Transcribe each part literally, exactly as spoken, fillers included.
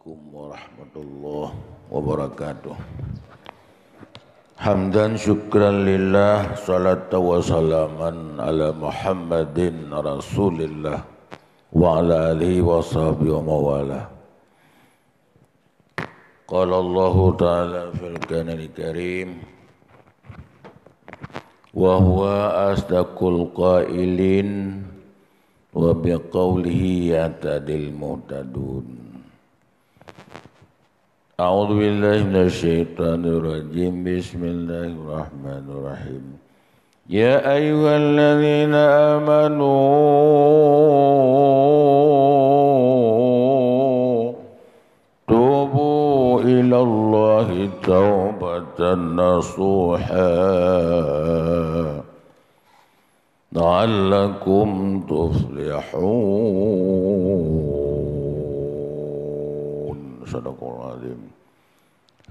Assalamualaikum warahmatullahi wabarakatuh. Hamdan syukran lillah, salatan wa salaman ala Muhammadin Rasulillah, wa ala alihi wa sahbihi wa mawalah. Qala Allahu ta'ala fil Qur'anil Karim, wa huwa asdaqul qailin, wa biqaulihi yahtadil muhtadun. A'udzu billahi minasy syaithanir rajim. Bismillahirrahmanirrahim. Ya ayyuhalladzina amanu tubu ilallahi taubatan nasuha la'allakum tuflihun. Sadaqallahul azim.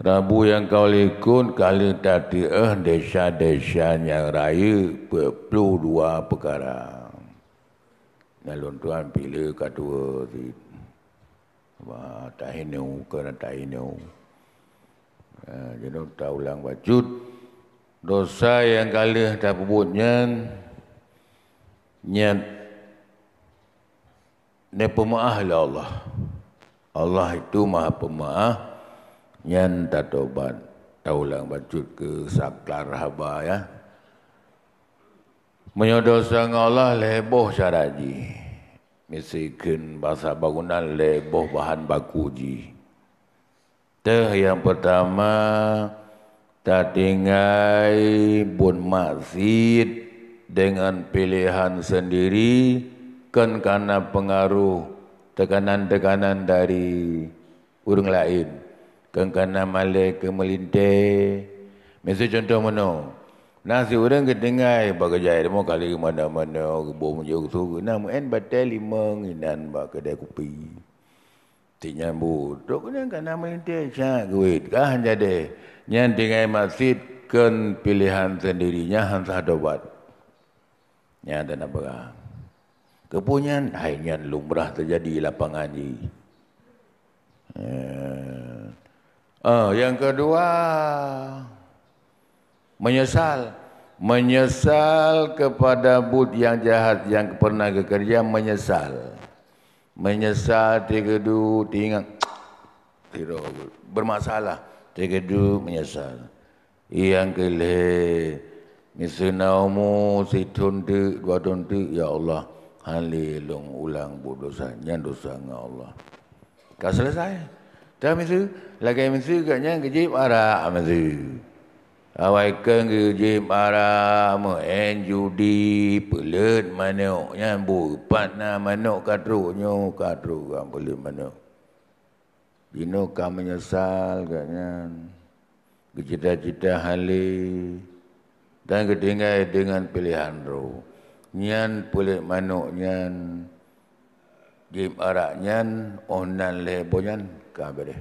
Rabu nyang ka likot ka lheueh tateu'oh desya-desya nyang rayeuk peuet ploh dua peukara. Nyan lôn tuan piléh ka tuwoe cit. Bah, tahineue, keu na tahineue. Ah, jinoe taulang bacut. Dosa nyang ka lheueh tapeubuet nyan, nyan neupeumaáh lé Allah. Allah itu Maha Peumaáh, nyan tatobat. Taulang bacut keu saklar haba, ya. Meunyoe dosa ngon Allah lhée boh syarat jih, miseue kheun basa bangunan lhée boh bahan baku jih. Teuh nyang peurtama, tatinggai buet maksiet deungon piléhan seundiri, kon kana peungaroh teukanan-teukanan dari ureuëng laén, kon kana malée keu meulintée. Miseue cuntoh meunoe, na si ureuëng geutinggai bak geujai rumoh kali manoe-manoe, geuboh meujok su, geunan meu'en batée limong inan bak keudée kupi. Tinyan bu, trok nyan kana meulintée, syak geuwét, kah jadi. Nyan tinggai maksiet kon piléhan seundiri, nyan han sah tobat. Nyan tanda peugah. Keupeue nyan? Hai nyan lumrah teujadi lapangan jih. Eh. Ah, nyang keudua, menyesal. Menyesal kepada buet nyang jahat nyang pernah geukeureuja, menyesal. Menyesal, teukeuduk, teuingat, sidroe bermasalah, teukeuduk, menyesal. Nyang keu lhée, miseue na umu sithon teuk, dua thon teuk, "Ya Allah, han lé lôn ulang buet desya, nyan desya ngon Allah." Ka seuleusoe. Tapi miseue, lagée miseue gobnyan geujieb arak miseue. Awai keu geujieb arak, meu'en judi, peuleuet manok, nyan bu pat na manok ka trok nyoe, ka trok ka peuleuet manok. Jinoe ka meunyeusal gobnyan, geucita-cita han lé, dan geutinggai deungon piléhan droe. Nyan peuleuet manok nyan, jieb arak nyan, óh nan lhée boh nyan ka beureh.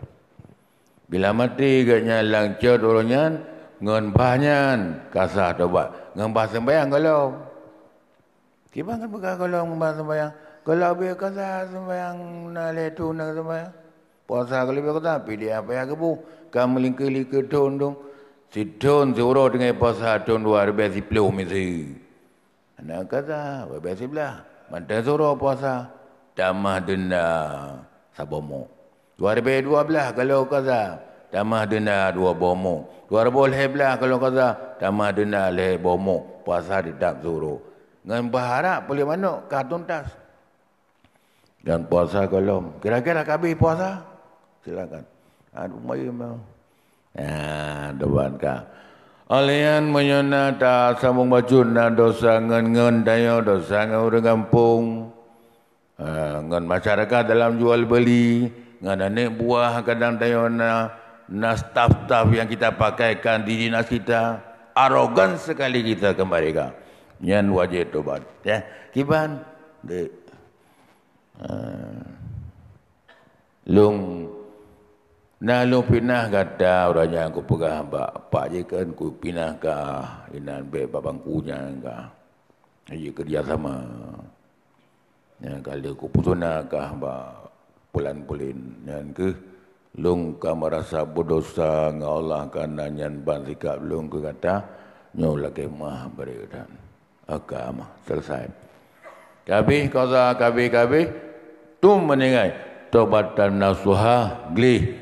Bila maté gobnyan lam cot uroe nyan, ngon bah nyan ka sah tobat, ngon bah seumbahyang gohlom. Kiban geupeugah gohlom ngon bah seumbahyang? Gohlom beu ka sah seumbahyang, na lhée thon na seumbahyang. Puasa gohlom beu ka sah, pih di apa nyang geuboh, ka meulingkeu-lingkeu thon dong. Sithon siuroe teungoh puasa thon dua ribée siplôh miseue. Hana ka sah, ribée siblaih. Mantong siuroe puasa, tamah deunda saboh mok. Dua ribée dua blaih gohlom ka sah, tamah deunda dua boh mok. Dua ribée lhée blaih gohlom ka sah, tamah deunda lhée boh mok. Puasa teutap siuroe. Ngon bah arak peuleuet manok ka tuntas. Dan puasa gohlom. Kira-kira ka habéh puasa? Silakan. Aduh, mayeuem. Nah, depan ka. Óh lheueh nyan, meunyoe na tasambong bacut, na desya ngon, ngon tanyoe, desya ngon ureuëng gampông. Ah, ngon masyarakat dalam jual beuli, ngon aneuk buah kadang tanyoe na, na staf-staf yang kita pakaikan di dinas kita, arogan sekali kita ke mereka. Nyan wajéb tobat, ya. Kiban, dek. Ah. Lôn, na lôn pinah gata, uroe nyan kupeugah bak Pak jih kan, kupinah ka inan bék bak bangku nyan ka. Jeuet keureuja sama. Nyan ka lheueh kupusona kah bak pulan-pulen nyan keuh Lôn ka meurasa beudosa ngon Allah kareuna nyan ban sikap lôn keu gata, nyoe lakée meu'ah bri gata. Oke, meu'ah, selesai. Kabeh kosa, kabeh-kabeh, tum meuninggai, taubatan nasuha, gleh.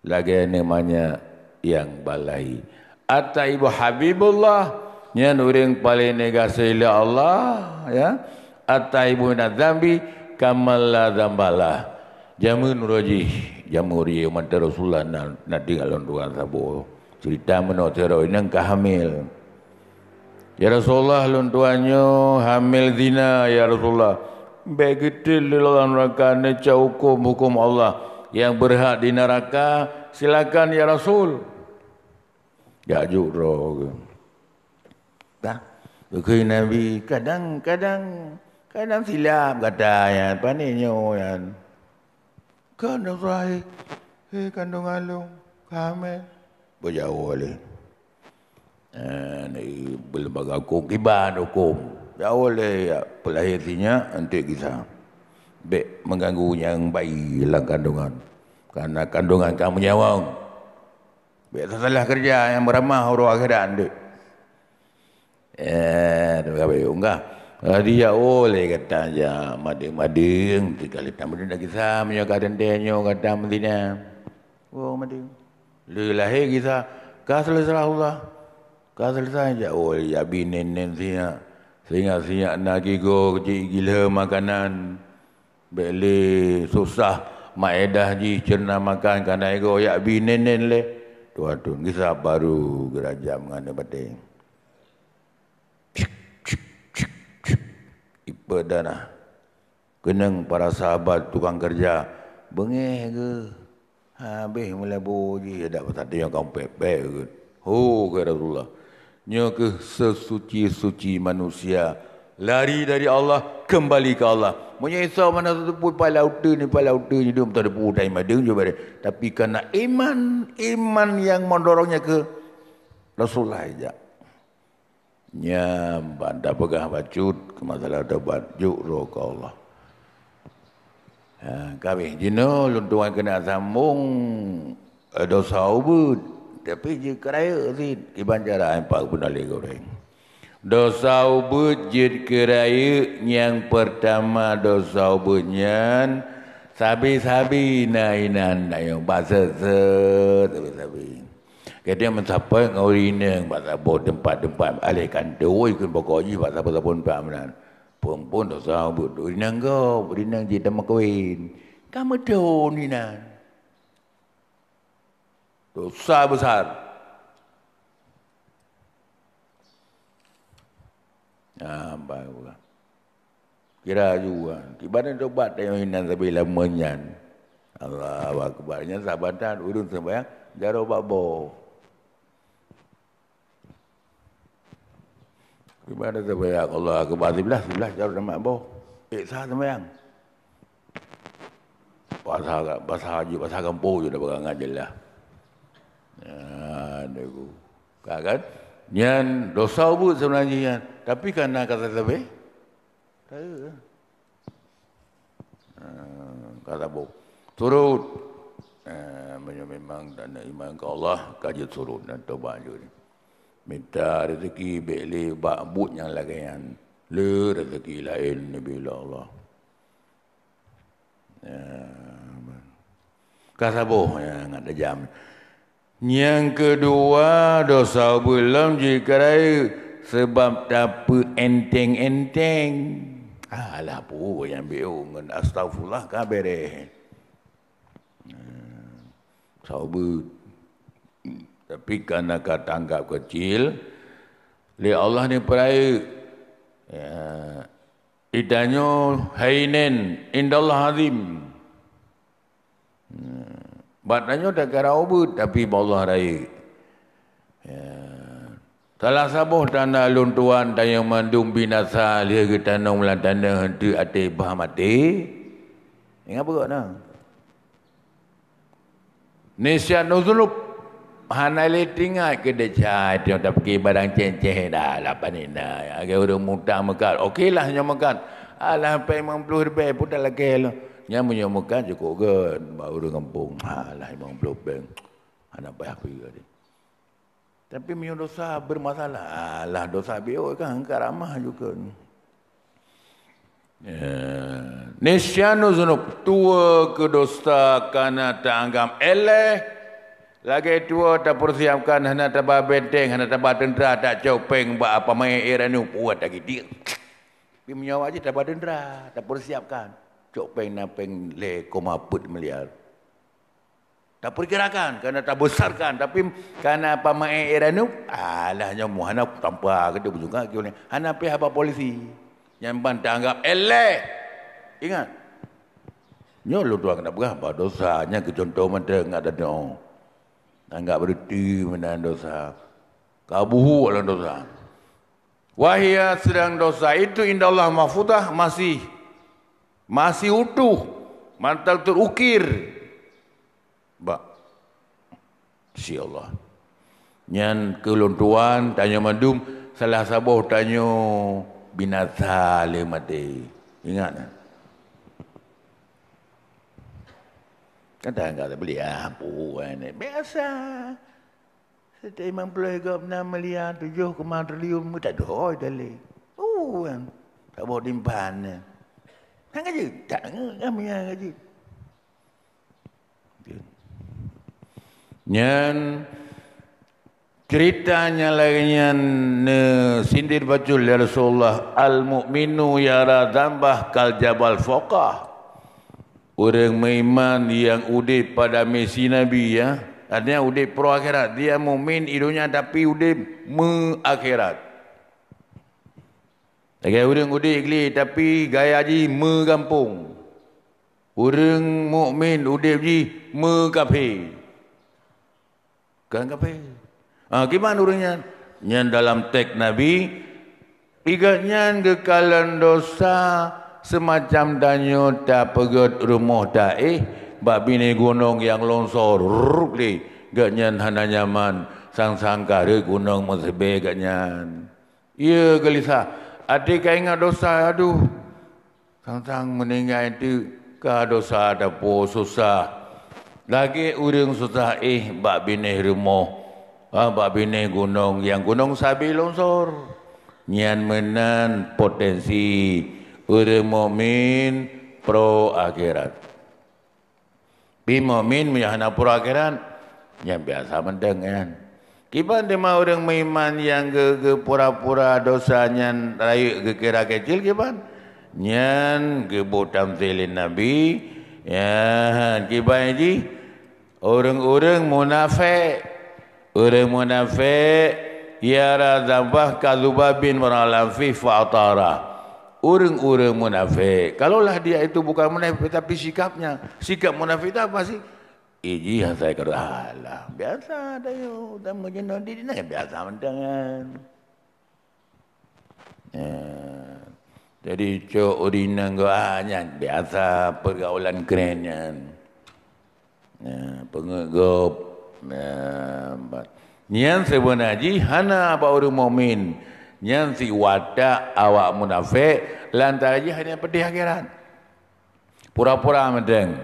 Lagée nyoe manyak nyang balai. At-Thaibu Habibullah, nyan ureuëng paleng neugaséh lé Allah, ya. At-Thaibu minadz-dzambi kaman la dzambalah. Jameun uroe jih, jameun uroe jih umat Rasulullah na, na deungoe lôn tuan saboh. Cerita meunoe sidroe inong ka hamil. "Ya Rasulullah, lôn tuan nyoe hamil zina, ya Rasulullah. Bék geuteul lé Allah nuraka, neucok huköm-huköm Allah. Nyang beurhak di nuraka, silakan, ya Rasul." Jak juk droe geuh. Dah. Geukheun Nabi, "Kadang, kadang, kadang silap gata nyan, pane nyoe nyan." "Kon Rasulullah, he, he kandungan lôn, ka hamil." Beujaweueb lé. Eh, ni beuleubaga huköm, kiban huköm. Jaweueb lé, ya, peulahé sinyak, eunteuk gisa. Bék meuganggu nyang bayi lam kandungan. Kareuna kandungan ka meunyawöng. Bék salah keureuja nyang meuramah uroe akhirat deuek. Eh, teuma ka bayeue unggah. Jadi, ya, oh, lé gata jak madeueng-madeueng, tinggai lé tamadeueng dak gisa, meunyoe ka teuntée nyoe gata meuzina. Oh, madeueng. Lé lahé gisa, ka seuleusoe Allah. Ka seuleusoe jak, oh, jak bi nén-nén sinyak. Sinyak-sinyak na gigoe jih gilheueh makanan. Bék lé susah maedah jih, ceurna makan, kana igoe jak bi nén-nén lé. Tuha thon gisa baru geurajam ngon aneuk batée. Cik, cik, cik, cik. Ipeue darah. Keunong para sahabat tukang keureuja beungéh geuh. Habéh meulabu jih, adak pasat teungoh ka pét-pét geuh. Ho, kheun Rasulullah, "Nyoe kheueh seusuci-suci manusia, lari dari Allah, kembali ke Allah." Meunyoe Isa mana teupeu pala uteuen, pala uteuen hidup, tak ada pun utai madeueng juga. Tapi karena iman, iman yang mendorongnya ke Rasulullah jak. Nyan ban tapeugah bacut keu masalah tobat, juk droe keu Allah. Ha, ka abéh jinoe lôn tuan keuneuk sambong, eh, dosa ubeuet, tapi jeuet keu rayeuk cit. Kiban cara, hai Pak Gubernur lé goreng. Dosa ubeuet jeuet keu rayeuk, nyang peurtama dosa ubeuet nyan sabe-sabe na inan dayong, bak seuet-seuet sabe-sabe. Kadang meusapat ngon ureueng inong bak saboh teumpat-teumpat, aleh kantô, ikheun bukon jih bak saboh-saboh teumpat meunan. Phon-phon dosa ubeuet ureueng inong gob, ureueng inong jih teumeukawen. Ka meuthon inan. Dosa besar. Nah, baru. Kira juga. Ibarat tobat tayong inan sabe lamun nyan. Allahu Akbar. Nyan saban that ureueng sembahyang jaroe bak boh. Ibarat sembahyang Allahu Akbar siblah, siblah jaroe bak boh. Eh, sa sembahyang. Bahasa, bahasa haji, bahasa kampung je dah pegangan jelas. Ya, degu. Ka kan? Nyan dosa ubeuet sebenarnya nyan. Tapi karena kata lebih, kaya. Ha, ka saboh. Surut. Ha, meunyoe memang tak nak iman ke Allah, ka jeuet surut dan tobat jeuet. Minta rezeki bék lé bak buet nyang lagée nyan. Le rezeki laén neubri lé Allah. Ha, ka saboh nyang ngat tajam. Nyang keudua, dosa ubeuet lom jeuet keu rayeuk, sabab tapeuenteng-enteng. Alah, peue nyang B O ngon astaghfirullah ka beres. Dosa ubeuet. Tapi karena ka tanggap kecil, lé Allah ni peurayeuk. Ya. Itanyoe hainen indallah azim. Hmm. Bak tanyoe takara ubeuet, tapi bak Allah rayeuk. Ya. Salah saboh tanda lôn tuan tanyoe mandum binasa lheueh geutanong lam tanoh eunteuk até bah maté. Ingat beugok na. Nisyan dzunub hana lé teuingat keu desya, tanyoe tapike barang céh-céh dah lapan ina. Lagée ureueng mutang meukat, oke lah nyoe meukat. Alah, pai limong ploh ribée pun tak lakée lom. Nyan meunyoe meukat cukôp gét bak ureuëng gampông. Alah, limong ploh péng. Hana payah peue tadi. Tapi meunyoe dosa bermasalah, alah, dosa biôk kan, ka ramah juga. Ya. Nisyanu zunub, tuwoe keu dosa kana taanggab éléh. Lagée tuwoe tapeusiapkan, hana taba benteng, hana taba teuntra, tacok péng bak pamaé uranium, puwoe tagidiek. Tapi meunyoe awak jih taba teuntra, tapeusiapkan. Cok péng na péng lhée koma peuet miliar. Tapeukirakan, kana tabesarkan, tapi kana pamaé uranium, alah nyoe hana tampa keu bujung kaki, hana pih haba polisi. Nyan ban taanggab éléh. Ingat. Nyoe lôn tuan keuneuk peugah bah dosa, nyan keu contoh mantong ngat adoe. Anggab reuti meunan dosa. Ka buhu lam dosa. Wahia, sedang dosa itu inda Allah mahfudah, masih, masih utuh, mantong terukir bak si Allah. Nyan keu lôn tuan, tanyoe mandum salah saboh tanyoe binasa lé maté. Ingat, kan? Kadang kata beli apa, biasa. Seuti limong ploh gob enam miliar, tujoh koma triliun, meuta doi dalé. Uh, kan. Tak bawa dimpan. Hang gaji, tak ngeh kami yang gaji. Nyan cerita nyang lagée nyan neusindir bacut lé Rasulullah, "Al-mu'minu yara dzambah kal jabal fokah." Ureuëng meuiman nyang udeb pada misi Nabi, ya, artinya udeb pro akhirat. Dia mukmin di dunia tapi udeb meu akhirat. Lagée ureuëng udeb glé tapi gaya jih meu gampông. Ureuëng mukmin udeb jih meu kafé. Kan kafé. Ah, kiban ureuëng nyan? Nyan dalam teks Nabi, "Gobnyan geukalon dosa seumacam tanyoe tapeugét rumoh taéh bak binéh gunong nyang lonsor, rrrr, lé. Gobnyan hana nyaman, sang-sang ka rhot gunong meuseubée gobnyan." Iya geulisah, até ka ingat dosa, aduh. Sang-sang meuninggai teuk ka dosa tapuwoe susah. Lagée ureuëng susah éh bak binéh rumoh, ah, bak binéh gunong, nyang gunong sabe lonsor. Nyan meunan potensi ureuëng mukmin pro akhirat. Pi mukmin meunyoe hana pro akhirat, nyan biasa mantong nyan. Kiban teuma ureuëng meuiman nyang geu-, geupura-pura dosa nyan rayeuk geukira keucil kiban? Nyan geuboh tamsil lé Nabi, nyan kiban jih ureuëng-ureuëng munafék. Ureuëng munafék, yara dzambah kadzubabin mar'a lam fih fa athara. Ureuëng-ureuëng munafék, kalaulah dia itu bukan munafék, tapi sikapnya, sikap munafék itu apa sih? Iji asai kata, "Alah, biasa dah yo, tamu jenuh di dina biasa mantong kan." Ya. Jadi cok ureuëng inong geuh, ah, nyan biasa pergaulan keren nyan. Ya, peungeuet gob. Ya, ba-, nyan seubeuna jih hana bak ureuëng mukmin. Nyan siwatak awak munafék, lantaran jih hana peudeh akhirat. Pura-pura mantong.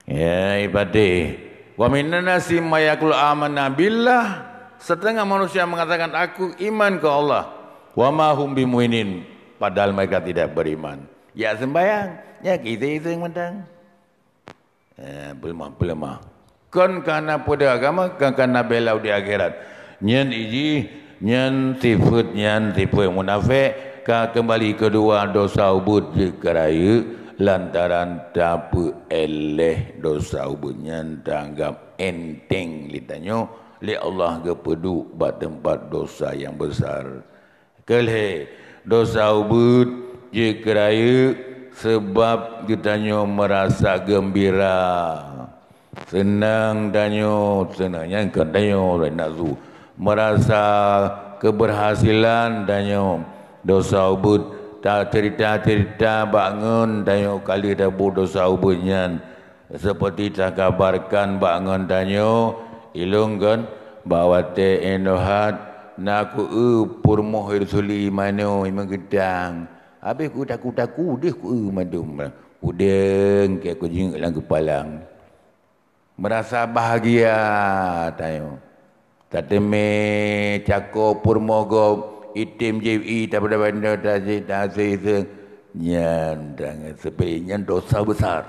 Ya, ipatéh. "Wa minan nasi may yaqulu amanna billah," setengah manusia mengatakan, "Aku iman ke Allah." "Wa ma hum bimu'minin," padahal mereka tidak beriman. Ya sembahyang, ya kiseng-kiseng mantong. Eh, peuleumah-peuleumah. Kon kana peudeh agama, kon kana bela di akhirat. Nyan iji, nyan sifeuet, nyan sifeuet munafék, ka keumbali keudua dosa ubeut jeuet keu rayeuk lantaran tapeuéléh dosa ubeut nyan taanggab enteng lé tanyoe, lé Allah geupeuduek bak teumpat dosa nyang besar. Keu lhée, dosa ubeut jeuet keu rayeuk seubab geutanyoe meurasa geumbira. Seunang tanyoe, seunang nyan kon tanyoe, nafsu. Meurasa keubeurhasilan tanyoe, dosa ubeut, taceurita-ceurita bak ngon tanyoe ka lheueh tabuet dosa ubeut nyan. Seperti takabarkan bak ngon tanyoe, ilong kon, bak watée inong that, na ku-eu peurumoh Rusuli manoe meugeutang. Habéh ku taku-taku deuh ku-eu mandum. Peudeueng keu kujeuet lam keupalang. Meurasa bahgia tanyoe. Tateumé cako peurumoh gob, item jieb ié, tapeudabanda taji taseueng. Nyan tanyoe seupeu nyan dosa besar.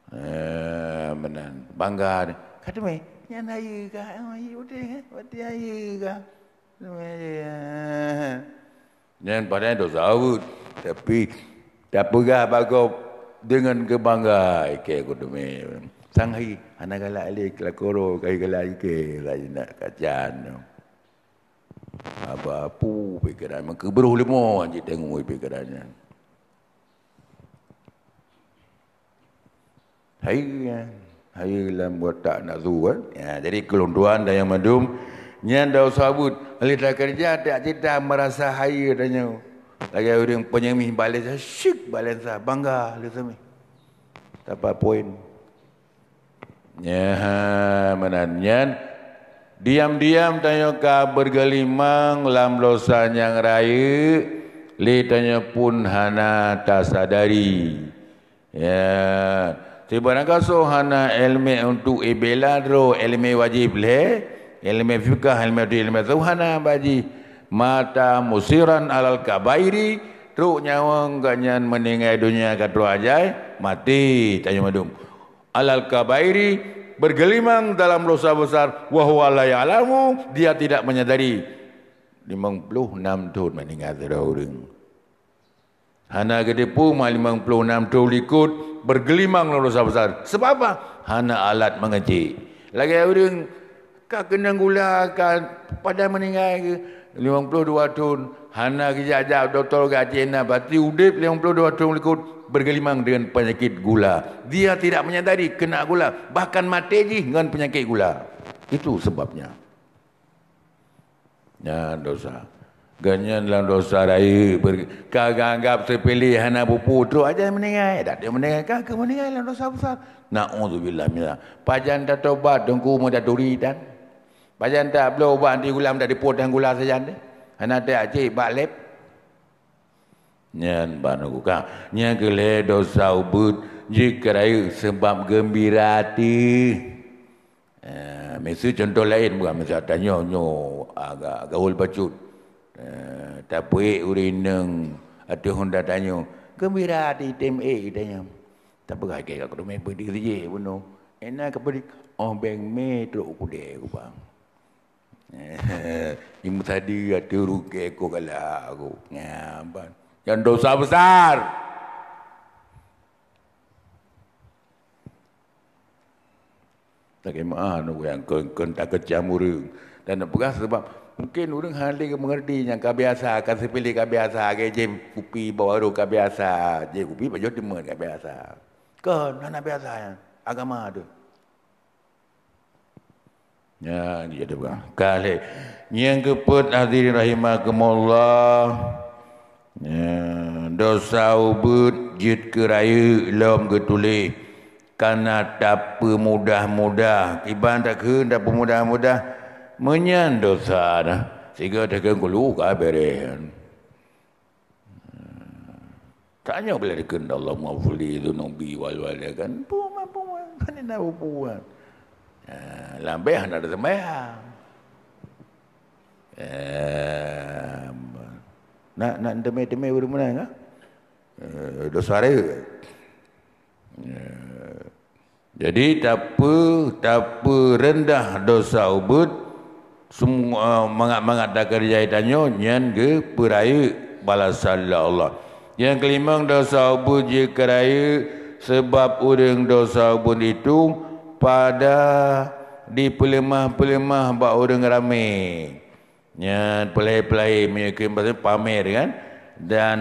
Eh, meunan. Bangga. Ka teumé, nyan hayeue ka, eh, hayeue udeh, eh, watèe hayeue ka. Teumé, eh. Nyan padahai dosa aweuet, tapi tapeugah bak gob deungon keubangga, ikei ku teumé. Sang hai hana galak lé, lakoro kai galak ikei, laén nak kacan. Haba pu pikeran, meukeubroh leumo jiteuengui pikeran nyan. Hayeue nyan, hayeue lam watak nafsu, kan? Ya, jadi keulôn tuan dan nyang mandum, nyan dosa buet. Lé takeureuja, tak cit tameurasa hayeue tanyoe. Lagèe ureueng peunyemih bak lensa, syek bak lensa, bangga lé seumih. Tapat poin. Nyan, meunan nyan, diam-diam tanyoe ka beurgeulimang lam dosa nyang rayeuk, lé tanyoe pun hana tasadari. Ya, sibarang gasoe hana èleumèe untuk ibela droe, èleumèe wajéb lhèe, èleumèe fiqah, èleumèe hadis, èleumèe tasawuf hana bak jih. Mata musiran alal kabairi, trok nyawöng gobnyan meuninggai donya ka troh ajai, maté tanyoe mandum. Alal kabairi, bergelimang dalam dosa besar, wa huwa la ya'lamu, dia tidak menyadari. Limong ploh nam thon meuninggai sidroe ureueng. Hana geuteupeue ma limong ploh nam thon likot bergelimang dalam dosa besar. Sebab apa? Hana alat mengecek. Lagèe ureueng ka keunong gula, ka padahai meuninggai limong ploh dua thon, hana geujak-jak dokto, geucek na, berarti udép limong ploh dua thon likot bergelimang dengan penyakit gula. Dia tidak menyadari kena gula, bahkan maté jih ngon penyakit gula. Itu sebabnya. Nyan dosa. Gobnyan lam dosa rayeuk, ber-, ka geuanggap seupele hana peue-peue, trok aja meuninggai. Dak meuninggai, ka keuh meuninggai lam dosa besar. Naudzubillah min dzalik. Pajan tatobat teungku meudaturi tan? Pajan tabloe ubat anti gula meudat dipot dan gula sajan deh? Hana teucek bak lab. Nyan ban uka. Nyang keu lhèe dosa ubeut jeuet keu rayeuk seubab geumbira ateuh. Eh, miseue cuntoh laén, bukan miseue tanyoe nyoe aga-, gaul bacut. Eh, tapeuék ureueng inong ateueh honda tanyoe, geumbira ateuh item ék tanyoe. Tapeugah keu gata, "Keudeumi peudeuh sijih bunoe." Ena keupeudeuh, "Oh, beng mé trok u keudè," kubang. Imeusadeue ateueh rukée ko galak aku. Nyan ban. Nyan dosa besar. Lagèe meu'ah nyoe nyang kon, kon takeucam ureueng. Dan neupeugah sabab mungken ureueng hana lé geumeungerti nyang ka biasa, ka seupele ka biasa, lagèe jieb kupi bak warong ka biasa, jieb kupi bak jih teuma ka biasa. Kon, hana biasa nyan. Agama tu. Nyan, jadi peugah. Ka lhèe. Nyang keupeuet hadirin rahimakumullah. Nyan, dosa ubeut jeuet keu rayeuk lom geutuléh. Kana tapeumudah-mudah. Kiban takheun tapeumudah-mudah. Meunyan dosa dah. Sigoe takheun kulu ka beureh. Tanyoe bila dikheun, "Allahummaghfirli dzunubi wal walidain." Puma, puma, kan na puma. Ha, lambeh hana ada sembahyang. Eh, nak, nak teumé-teumé ureueng meunan, ha? Eh, dosa raya. Eh, Jadi, tape-, tapeureundah dosa ubeut, semu-, eh, mangat-mangat takeureuja tanyoe, nyan geupeurayeuk balasan lé Allah. Nyang keulimong, dosa ubeut jeuet keu rayeuk, seubab ureueng dosa ubeut itu pada dipeuleumah-peuleumah bak ureueng ramé. Nyan peulahé-peulahé meunyoe kheun bahasa pamer kan, dan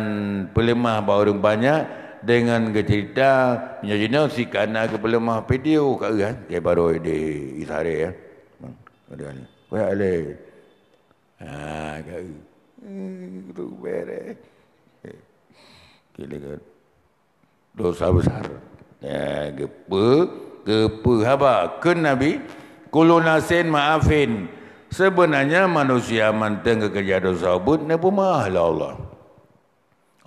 peuleumah bak ureueng banyak deungon geuceurita meunyoe jinoe si kana geupeuleumah video ka kan, kayak baru di Israel ya. Ada ni. Kayak le. Ha, ka. Eh, tu beres. Kira kan. Dosa besar. Ya, geupeu-, geupeu haba kheun Nabi, "Kullu nasin ma'afin." Seubeunanya manusia mantong geukeureuja dosa ubeut neupeumeu'ah lé Allah.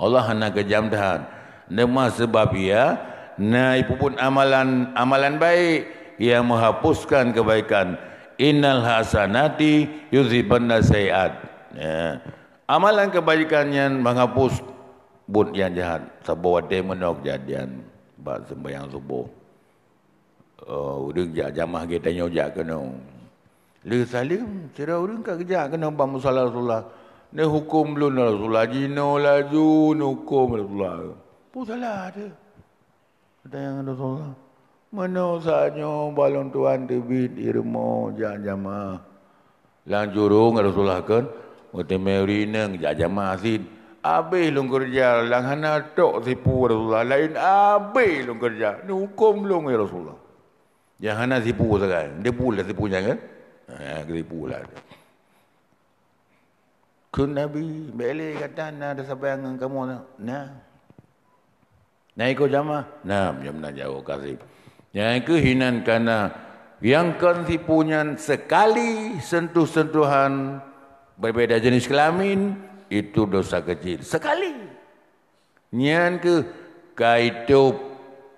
Allah hana keujam that. Teuma seubab Ia na jipeubuet amalan-amalan baik, Ia menghapuskan kebaikan. "Innal hasanati yuzhibanna sayyiat." Ya. Amalan kebaikan nyan menghapus buet nyang jahat. Saboh watèe meunoe keujadian bak seumbahyang suboh. Oh, ureueng jak jamah geutanyoe jak keunoe. Lheueh saleuem, sidroe ureueng ka geujak keunoe bak musala Rasulullah. "Neuhuköm lôn, ya Rasulullah, jinoe laju neuhuköm, ya Rasulullah." Peue salah teuh? Geutanyong Rasulullah. "Meunoe saat nyoe bak lôn tuan teubiet ié rumoh jak jamah. Lam jurông," Rasulullah kheun, "meuteumé ureueng inong jak jamah cit. Abéh lôn keureuja, lam hana tok sipu Rasulullah, laén abéh lôn keureuja. Neuhuköm lôn, ya Rasulullah." Nyang hana sipu sagai. Dia pula sipu nyan kan? Ha, sipu lah. Kheun Nabi, "Bèk lé gata na teusaban ngon kamoe na." Na ikôt jamah? Na, meunyoe meunan jaroe kaseb. Nyang keuh inan kana nyang kon sipu nyan seukali sentuh-sentuhan berbeda jenis kelamin, itu dosa kecil. Seukali. Nyan keuh ka itôb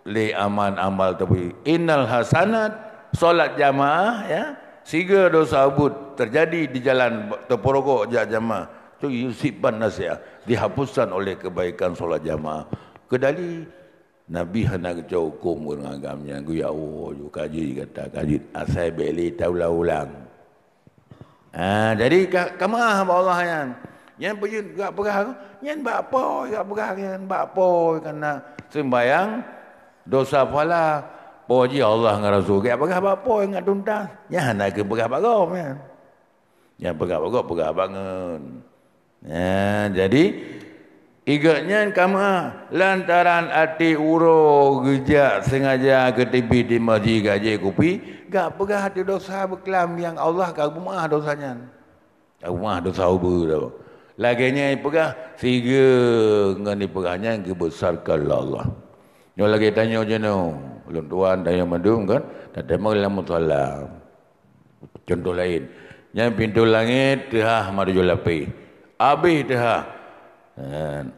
lé amal-amal teuh. Innal hasanat, salat jamaah, ya, siga dosa buet teujadi di jalan teupeurokok jak jamaah. Tu yuzhibanna sayyiat, dihapuskan oleh kebaikan salat jamaah. Keudali Nabi hana geucok huköm ureueng agam nyan, geuyak woe ju ka jeuet gata ka jeuet, asai bèk lé taulang-ulang. Ha, jadi ka, ka meu'ah bak Allah nyan. Nyan peue jeuet gak peugah, nyan bak po gak peugah nyan, bak po kana seumbayang dosa pahala. Po jih Allah ngon Rasul gak peugah bak po ngat tuntas. Nyan hana keuh peugah bak gob nyan. Nyang peugah bak gob peugah bangon. Nah, jadi igeuh nyan ka meu'ah lantaran até uroe geujak sengaja geuteubiet di masjid gajée kupi, gak peugah até dosa beuklam nyang Allah ka geumeu'ah dosa nyan. Ka geumeu'ah dosa ubeue teuh. Lagée nyan ipeugah, sigeue ngon ipeugah nyan geubesarkan lé Allah. Nyoe lagée tanyoe jinoe, ulôn tuan tanyoe mandum kan, tateumé lam musala. Contoh laén, nyan pintoe langét teuhah meutujoh lapéh. Abéh teuhah.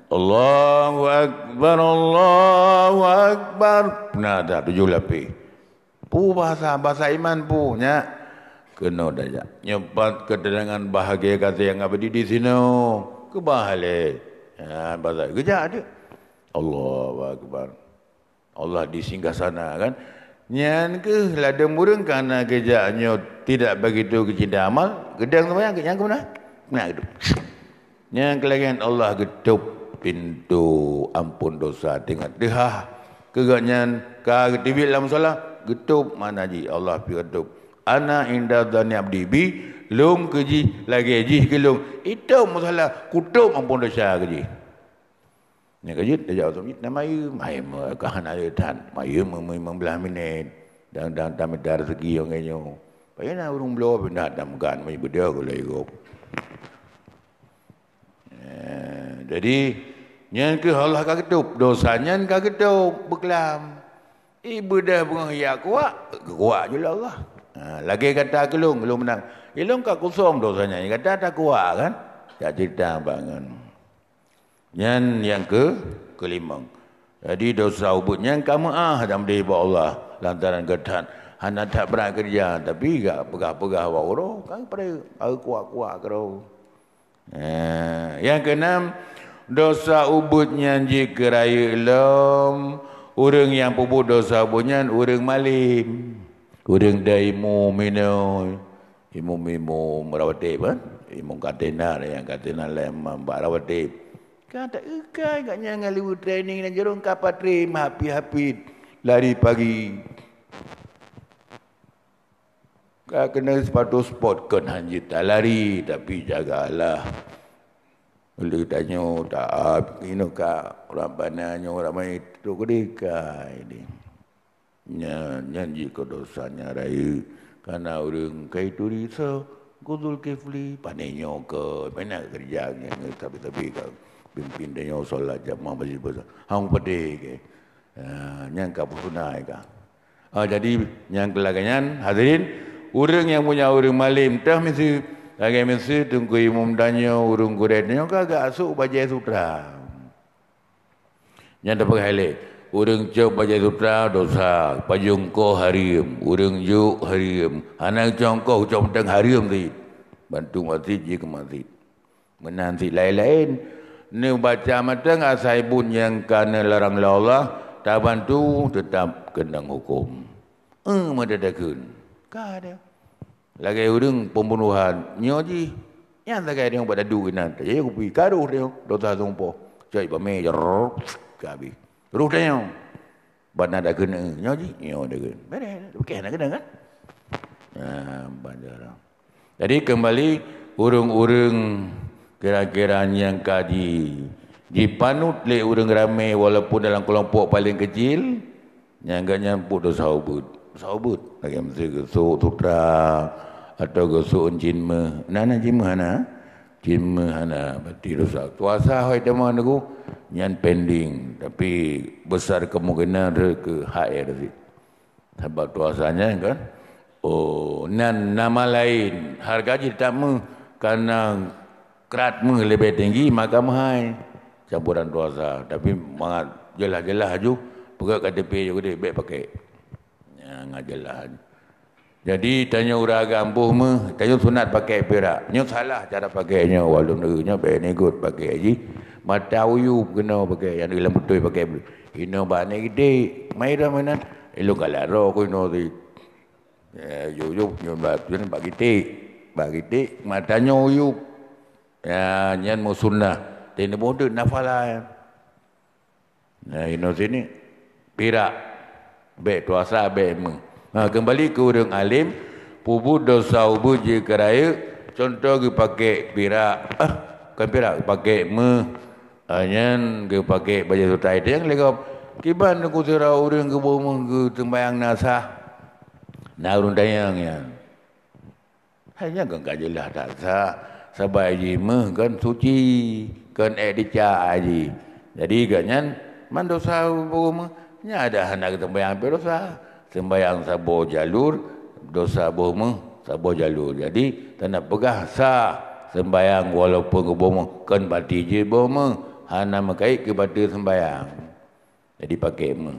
Allahu Akbar, Allahu Akbar. Nah, dah tujoh lapéh. Peue bahasa, bahasa iman peue nyak? Keunoe tajak. Nyoe pat keuteudangan bahagia kasih nyang abadi di sinoe. Keubah lé. Ha, bahasa geujak deuh. Allahu Akbar. Allah di singgah sana kan. Nyan keuh ladôm ureuëng kana geujak nyoe tidak begitu geucinta amal, geudang seumayang nyan keuh meunan. Meunan geudong. Nyan keuh lagée nyan Allah geutôb pintoe ampôn dosa teungoh teuhah keu gobnyan ka geuteubiet lam musala, geutôb makna jih Allah pih geutôb. Ana inda dhanni abdi bi, lôn keu jih lagée jih keu lôn. Itôb musala, kutôb ampôn dosa keu jih. Nyan ka jeuet tajak u masjid na mayeuem, mayeuem ka hana jeuet that, mayeuem meumui limong blaih minét, dan dan tamita rezeki nyang nyoe. Pajan na ureuëng bloe pindah tameugan meubeudôh gulai gob. Eh, jadi nyan keuh Allah ka geutôb, dosa nyan ka geutôb beuklam. Ibeudôh beungoh jak kuak, geukuak ju lé Allah. Ha, lagée gata keu lôn, lôn meunan. Ilôn ka kusöm dosa nyan, gata takuak kan? Jak cerita bangon. Nyan nyang keu keulimong. Jadi dosa ubeut nyan ka meu'ah dan meudeh bak Allah lantaran geuh that hana that brat keureuja, tapi gak peugah-peugah bak uroe ka peureuek, ka kuak-kuak keudroe. Eh, nyang keunam, dosa ubeut nyan jeuet keu rayeuk lom. Ureuëng nyang peubuet dosa ubeut nyan ureuëng malém, ureuëng daimu minoe. Imum-imum rawatib, kan? Imum katenan, nyang katenan lé imam bak rawatib. Ka ta-, eukai gobnyan ngon liweuet training dan jurong ka patré meuhapit-hapit lari pagi. Ka keuneuk sepatu sport kon hanjeuet talari, tapi jagalah. Lheueh tanyoe taab, inoe ka ureuëng bana nyoe ramai trok keudeh kai deh. Nyan, nyan jih keu dosa nyang rayeuk. Kana ureuëng kai turi soe, Guzul Kifli, pane nyoe keu, meunan keureuja nyan, sabe-sabe ka pimpin tanyoe solat jamaah masjid besar. Hang padé ke. Ha, nyan ka peusunai ka. Ha, jadi, nyang keulaga nyan, hadirin, ureuëng nyang punya ureuëng malém teuh miseue, lagée miseue Teungku Imum tanyoe, ureuëng gurée tanyoe ka geuasok bajée sutra. Nyan tapeugah lé, ureuëng cok bajée sutra dosa, pajoh ko hareuem, ureuëng jok hareuem, hana cok ko cok mantong hareuem cit. Bantu masjid jih keu masjid. Meunan cit laén-laén. Neubaca mantong asai buet nyang ka neularang lé Allah, tabantu teutab keunong huköm. Eh, meudadak kheun. Ka ada. Lagée ureuëng pembunuhan, nyoe jih. Nyang sagai deungon bak dadu inan, tajak kupi, ka roh deungon, dosa seumpôh. Cok bamé, jerrrr, ka habéh. Roh tanyoe. Ban na dakeuneue, nyoe jih, nyoe dakeuneue. Beres, oke, na keunong kan? Nah, ban jarang. Jadi, kembali, ureuëng-ureuëng kira-kira nyang ka ji-, jipanut lé ureuëng ramé walaupun dalam kelompok paling kecil, nyang geuh nyan peuet dosa ubeut. Dosa ubeut. Lagée miseue geusok sutra atau geusok cin méuh. Na, na cin méuh hana? Cin méuh hana, berarti dosa. Puasa hôi teuma nunggu, nyan pending. Tapi besar kemungkinan re keu H R sih. Sabab puasa nyan kan. Oh, nan nama lain. Hareuga jih teutab méuh, karena krat méuh leubeh tinggi, maka meuhai campuran puasa. Tapi mangat jeulaih-jeulaih aju, peugét K T P aju geude, bék pakai. Nyan ngat jeulaih aju. Jadi, tanyoe ureuëng agam boh méuh, tanyoe sunat pakai pirak. Nyoe salah cara pakai nyoe, walaupun nyoe bék negot pakai jih. Mata uyup keunoe pakai, nyang lam beutôi pakai. Inoe bak aneuk geude, mai dah meunan. Ilong galak roh keunoe teuh. Ya, yub-yub nyoe bak tu bak gitek. Bak gitek mata nyoe uyup. Ya, nyan meusunah. Teuneubôh deuek nafala nyan. Nah, inoe sini pirak. Bék tuasa, bék méuh. Ha, kembali keu ureuëng alim, peubuet dosa ubeut jih keu rayeuk, contoh geupakék pirak. Ah, kon pirak, geupakék méuh. Ah, nyan geupakék bajée sutra, itu nyang lé gob. Kiban ku sidroe ureuëng geuboh méuh geuteumbayang na sah. Na ureuëng tanyong nyan. Hai nyan kon ka jeulaih that sah, sabab jih méuh kon suci, kon ék dicak jih. Jadi gobnyan man dosa boh méuh, nyan ada hana geuteumbayang pih dosa. Seumbayang saboh jalur, dosa boh méuh saboh jalur. Jadi tanda peugah sah seumbayang walaupun geuboh méuh, kon bati jih boh méuh, hana meukait keu bati seumbayang. Jadi pakék méuh.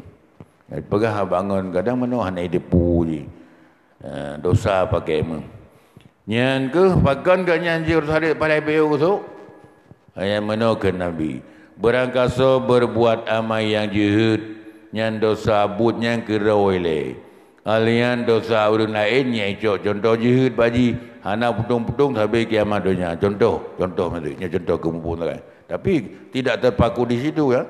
Peugah bangon kadang meunoe hana idepu jih. Eh, dosa pakék méuh. Nyan keuh pakon gobnyan jih sadik padai beu geusuek? Ayat meunoe kheun Nabi, "Beurangkasoe beureubuat amai nyang jeuhet, nyan dosa buet nyang keudroe lé. Alian dosa ureuëng laén nyang icok contoh jeuhet bak jih, hana putong-putong sabe kiamat donya." Contoh, contoh maksud nyoe contoh keu muphom sagai. Tapi tidak terpaku di situ ya.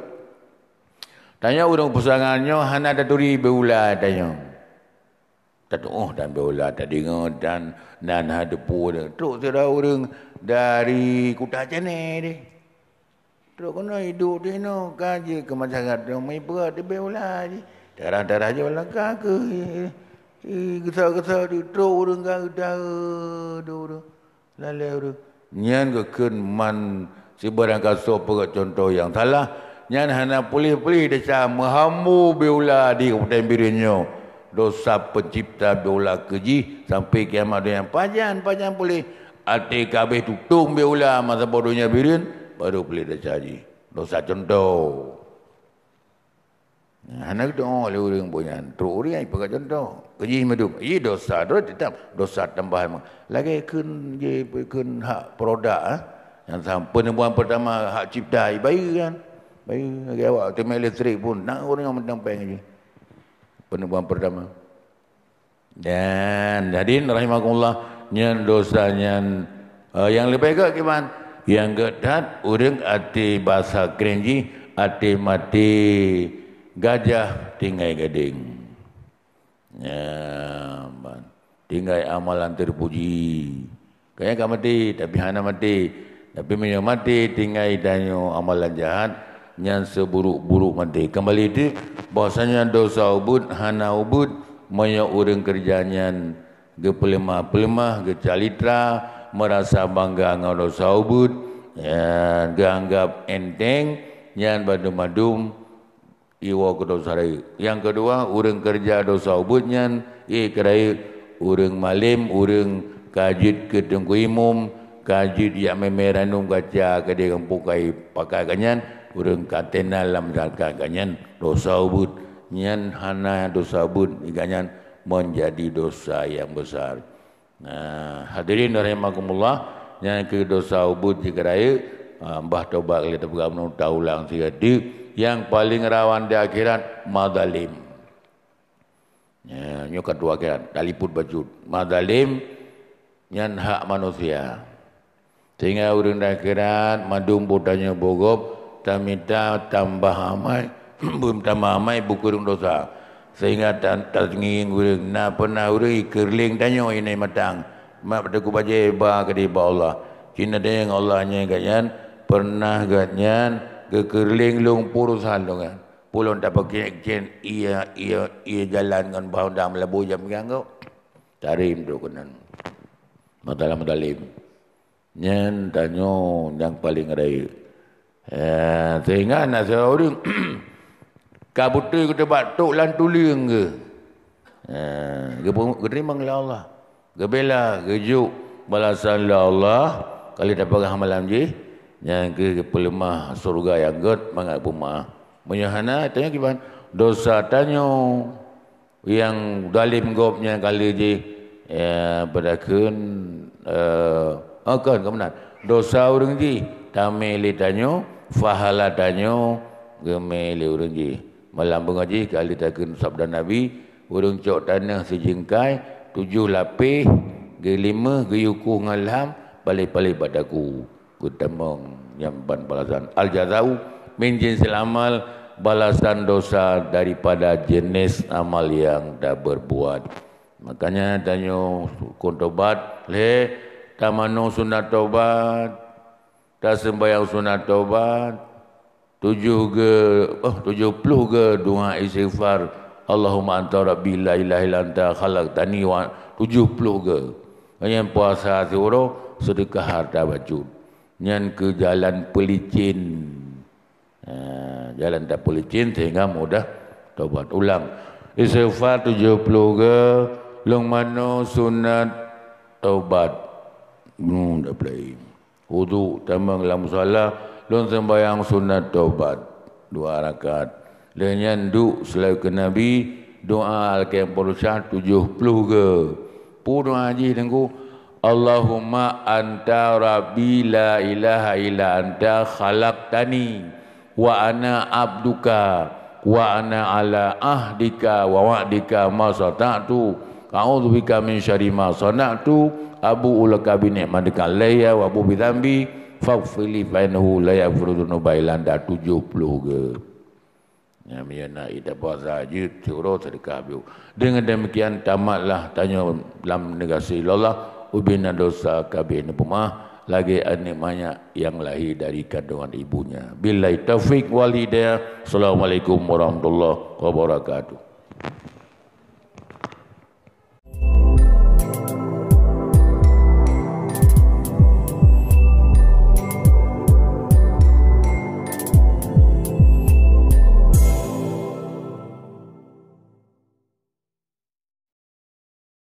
Tanyoe ureuëng peusangan nyoe hana taturi beu ula tanyoe. Tatuoh dan beu ula tadeungoe dan nan hana teupeue. Trok sidroe ureuëng dari Kuta Cene deh. Trok keunoe iduek di inoe ka jeuet keu masyarakat nyoe meuipeue di beu ula jih. Tarah-tarah jih ula ka keu, eh, geusa-geusa di trok ureuëng ka geudahe, ureuëng. Lalée ureuëng nyan geukheun man sibarang kasoe peugét cuntoh nyang salah, nyan hana puléh-puléh desya meuhambo biola di Kabupaten Bireuen nyoe. Dosa pencipta biola keu jih sampai kiamat donya. Pajan-pajan puléh, até ka abéh tutong biola masa boh donya Bireuen, baru puléh desya jih. Dosa cuntoh. Hana geutuoh lé ureuëng buet nyan. Trok ureuëng peugah cuntoh. Keu jih meudum. Ih, dosa, dosa teutap. Dosa tambahan. Lagée kheun je, kheun hak produk, eh. Nyang sam-, peuneubuan pertama hak cipta, bayeue kan. Bayeue lagée awak teumé listrik pun, na ureuëng nyang meuteumé péng jih. Peuneubuan pertama. Dan hadirin rahimakumullah, nyan dosa nyan, eh, nyang leubeh gét kiban? Nyang gét that ureuëng até basa kren jih, até maté gajah tinggai gadeng. Nyan ban. Tinggai amalan terpuji. Kayang ka maté, tapi hana maté. Tapi meunyoe maté tinggai tanyoe amalan jahat, nyan seuburuk-buruk maté. Kembali teuk, bahwasanya dosa ubeuet hana ubeuet meunyoe ureuëng keureuja nyan geupeuleumah-peuleumah, geucalitra, meurasa bangga ngon dosa ubeuet, nyan geuanggab enteng, nyan bandum-bandum iwoe keu dosa rayeuk. Nyang keudua, ureuëng keureuja dosa ubeuet nyan, ié keu rayeuk, ureuëng malém, ureuëng ka jeuet keu teungku imum, ka jeuet jak mé-mé ranum gaca keudeh gampông kai pakai geuh nyan, Ureuëng ka teuingat lam zakat geuh nyan dosa ubeut, nyan hana dosa ubeut, geuh nyan menjadi dosa yang besar. Nah, hadirin rahimakumullah, nyan keuh dosa ubeut jih ka rayeuk, ah, bah tobat lé tapeugah meunurot taulang siat teuk, nyang paleng rawan di akhirat mazalim. Ya, nyoe ka dua akhirat, taliput bacut. Mazalim nyan hak manusia. Sehingga ureuëng di akhirat mandum butanyoe bogop tamita tambah amai, beutamah amai bukeureung dosa. Sehingga ta-, tangieng ureuëng na pernah ureuëng ikeureuling tanyoe inai matang. Mak teuku bajée ba keudeh bak Allah. Cina deng Allah nyang geuhnyan pernah geuhnyan geukeureuling lung purusan lôn nyan. Pulon tapakét-két ia, ia, ia jalan ngon bah undang meulabu jam geuanggok. Tarim tu keunan. Matalah mutalim. Nyan tanyoe nyang paleng rayeuk. Eh, sehingga na sidroe ureuëng ka beutôi geutobat tok lam tuleueng geuh. Eh, geupeu-, geuteurimong lé Allah. Geubela, geujok balasan lé Allah, ka lheueh tapeugah malam jih, nyan keuh geupeuleumah syeuruga nyang gét mangat peumeu'ah. Meunyoe hana, tanyoe kiban? Dosa tanyoe nyang zalim gob nyan ka lheueh jih, ya, peudakheun, eh, oh, kon, kon meunan. Dosa ureuëng jih tamé lé tanyoe, pahala tanyoe geumé lé ureuëng jih. Malam beungoh jih ka lheueh takheun sabda Nabi, ureuëng cok taneuh sijeungkai, tujoh lapéh, geulimeuh, geuyukoh ngon lam, paléh-paléh bak daku. Geutamong nyang ban balasan. Al-jazau min jinsil amal, balasan dosa daripada jenis amal yang taperbuat. Makanya tanyoe rukon tobat lhée, tamanoe sunat tobat, taseumbahyang sunat tobat, tujoh ge, oh, tujoh ploh ge doa istighfar, "Allahumma anta rabbi la ilaha illa anta khalaqtani wa," tujoh ploh ge. Nyan puasa siuroe, seudeukah harta bacut. Nyan keuh jalan peulicin. Ha, jalan tapeulicin sehingga mudah tobat. Ulang. Istighfar tujoh ploh ge, lôn manoe sunat tobat. Hmm, dah play. Wudu, tamong lam musala, lôn seumbahyang sunat tobat dua rakaat. Lheueh nyan duek seulaweuet keu Nabi, doa Al-Karim Peurusyah tujoh ploh ge. Peue doa jih Teungku? "Allahumma anta rabbi la ilaha illa anta khalaqtani wa ana abduka wa ana ala ahdika wa wa'dika masata'tu. A'udzubika min syarri ma sana'tu. Abu'u laka bi ni'matika alayya wa abu'u bi dzambi faghfirli fa innahu la yaghfiru dzunuba illa anta," tujoh ploh ge. Nyang meunyoe na ita puasa jeuet siuroe seudeukah biôh. Deungon demikian tamatlah tanyoe lam neugasi lé Allah, ubena dosa ka abéh neupeumeu'ah lagée aneuëk manyak nyang lahé dari kandungan ibunya. Billahi taufik wal hidayah. Assalamualaikum warahmatullahi wabarakatuh.